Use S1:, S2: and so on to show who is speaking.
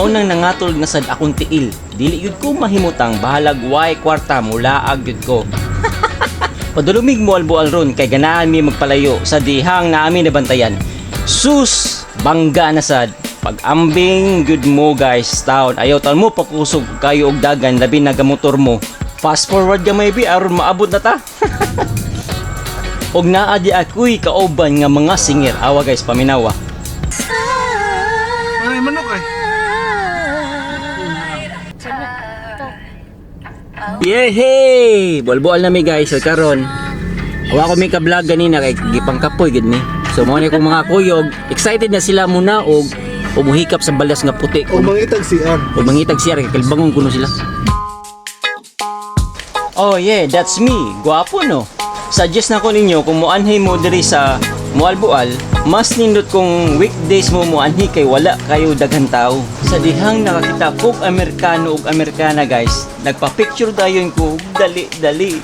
S1: Maunang nangatol na sad akong tiil. Dili gyud ko mahimutang, bahalag way kwarta, mulaag gyud ko. Padulong mig Moalboal ron kay ganahan mi magpalayo sa dihang naami nabantayan. Sus, bangga na sad. Pag-ambing gyud mo, guys, taon. Ayaw taon mo pakusog kayo og dagan, labi na gamotor mo. Fast forward gamay bi aron maabot na ta. Og naa di ako'y kauban nga mga singer. Awa, guys, paminawa.
S2: Ay, manok ay.
S1: Yehey! Bual-bual na mi, guys, so karon. Wa ko mi ka-vlog ganina kay gipangkapoy gid mi. So mo ni kong mga kuyog, excited na sila muna og umuhikap sa balas nga puti.
S2: O mangitag CR.
S1: O mangitag siya kay kalbangon kuno sila. Oh yeah, that's me. Gwapo, no? Suggest na ko ninyo kung muanhi mo diri sa Moalboal, mas nindot kung weekdays mo muanhi kay wala kayo daghan tao. Sa dihang nakakita kog Amerikano ug Amerikana, guys, nagpa-picture dayon ko, dali dali.